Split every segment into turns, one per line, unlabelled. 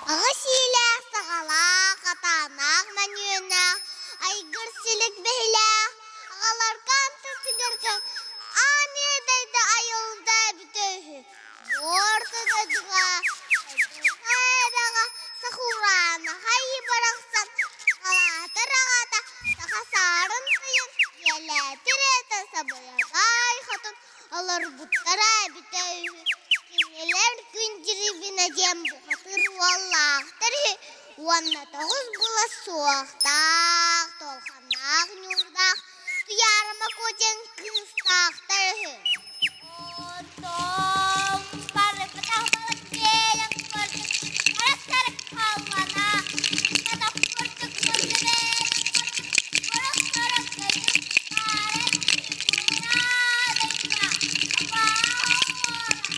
Аҕыс иилээх саҕалаах, атааннаах мөнүөннээх, айгыр силик бэһилээх, аҕаларга антысыгырга аан иэдэйдэ айылда эбитэ үһү. Буор дойдуга, эбэҕэ сахураана хайы барахсан халаатар аҕата саха саарын тыйын ийэлээтир этэ сабыйабай хотун олорбуттара эбитэ үһү. Кинилэр күн Дьирибинэ диэн бухатыыр уоллаахтар үһү уонна тоҕус былас суохтаах, туолханнаах ньуурдаах Туйаарыма Куо диэн кыыстаахтар үһү. Оттон барыбытах балык курдук харах халлана, катах курдук мурдубээн курдук сорох көтүк хаарын кураадайга абааһы каркастыы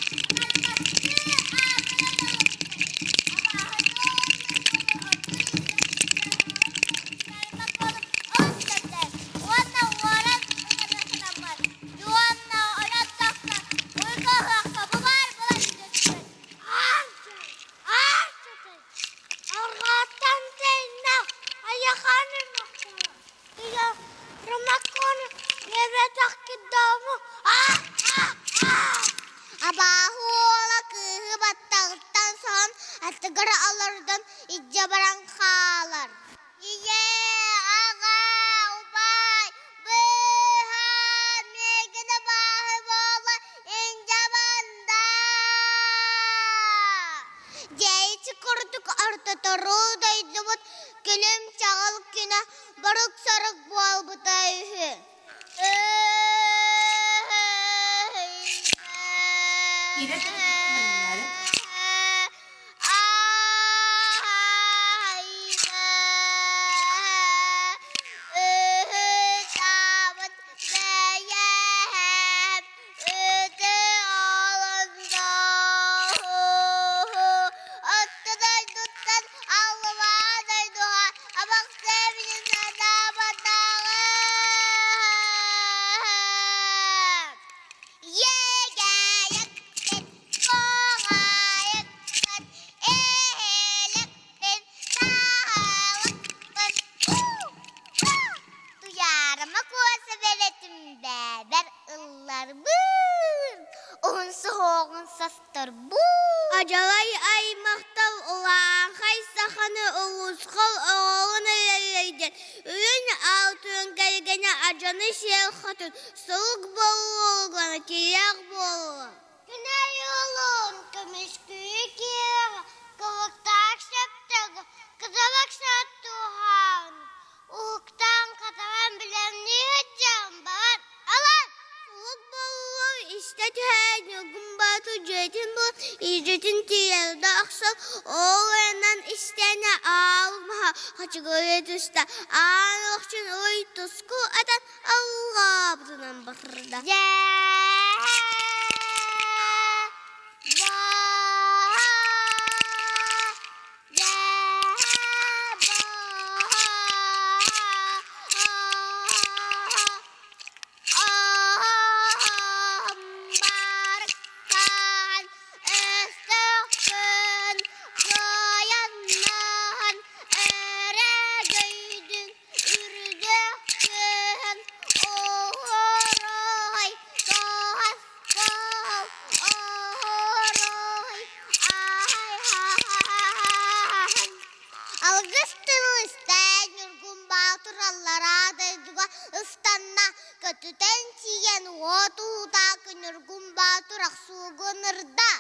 аатыран уонна уоран ытырыхтаммыт Уонна ойон тахсан уйга ыһыахха бу баар буолан түспүт. Аан-чатай, арҕааттан тэйнэ айаханы махтала. Ромакону үөбэтэх киддому Абааһы уола кыыһы баттаҕыттан соһон аттыгар олордон илдьэ баран хаалар. Ийээ, аҕаа, убаай, быыһаа, миигин абааһы буола индьэ барда. Дьээйчи курдук ортоторуу дойдубут күлүм чаҕыл күнэ борук-сорук буолбута үһү.
Киирэ түһүннэри.
Егээйэкпин, коҕаайыкпын, эһэлэкпин, таһалыкпын, Туйаарыма куоса бэрэтим бээбэр ылларбын, уһун суһуоҕун состорбун.
Адьалай аймахтал улаахай саханы улуусхал оҕоҕун өлөллөйдөн Үрүн алтын кэргэнэ адьаны сиэл хотун Сурук буолуоҕа, тирэх буолуо.
Күн айылын көмүскүү киэҕэ, кылыктаах сөптөөх, кыталык саттуһаан, уһуктаан хатаран билэмнии сылдьан баран алан.
Сурук буолуо истэ түһэн Ньургун Боотур дьиэтин булан илдьитин тиийэрдэ охсон ол айанан истээнэ аал маһа хачыгырыы түстэ аан охчун уй туску атан аллаабытынан барда. Өстөөхпүн кыайаннаһан эрэгэйдин үрдэхпин оһорой тоһаспал оһорой ай
Алгыс тыл истэн Ньургун Баатыр аллараа дойдуга ыстанна, көтүтэн тиийэн уот уутаакы Ньургун Баатыр ахсуугун ырда.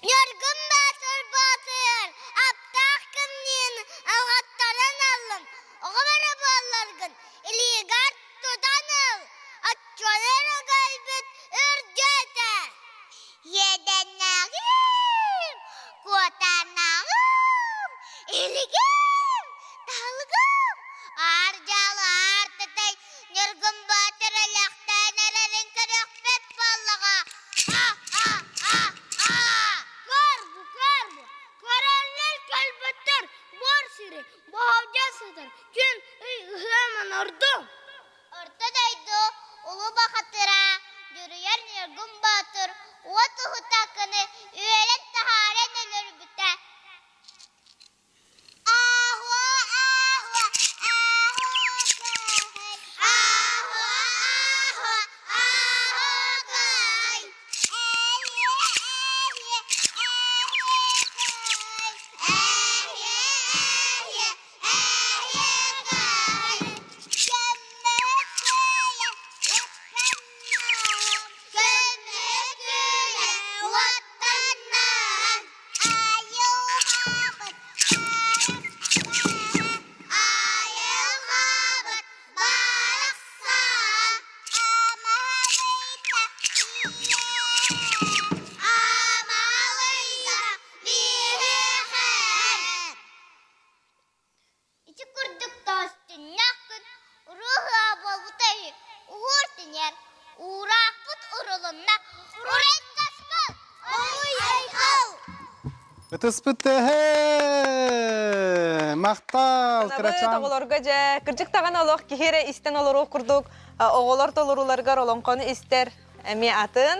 Ньургун Баатыр Баатыр, аптаах кымньыын алҕаттаран аллым, оҕом эрэ буолларгын илиигэр тутан ыл, оччону эрэ көрбүт үрдүөтэ. Иэдэннээҕим, куотааннааҕым, илигим, таһылыгым, аар-дьаалы аартатай Ньургун Баатыр элэхтээн эрэрин көрүөхпүт буоллаҕа. А-а-а-а!
Көр бу, көр бу, көрөллөр кэлбэттэр, буор сири боһолдьо сытар, күн ый ыһыаман ордуҥ.
Орто дойду улуу бахатыра Дьуруйар Ньургун Боотур уот уһутаакыны үөрэн таһааран өлөрбүтэ. Айылҕабыт барахсан амалыйда амалыйда биһиэхэ. Ити курдук тоостуннах күн уруһуа буолбута үһү, уһуур тиниэр, уураахпыт урулунна, уран таскал, ой-айхал!
Ытыспыт тэһэ! Махтал, кырачаан.
Оҕолорго дьэ, кырдьык даҕаны олох киһи эрэ истэн олоруох курдук оҕолор толорууларыгар олоҥхону истэр эмиэ атын.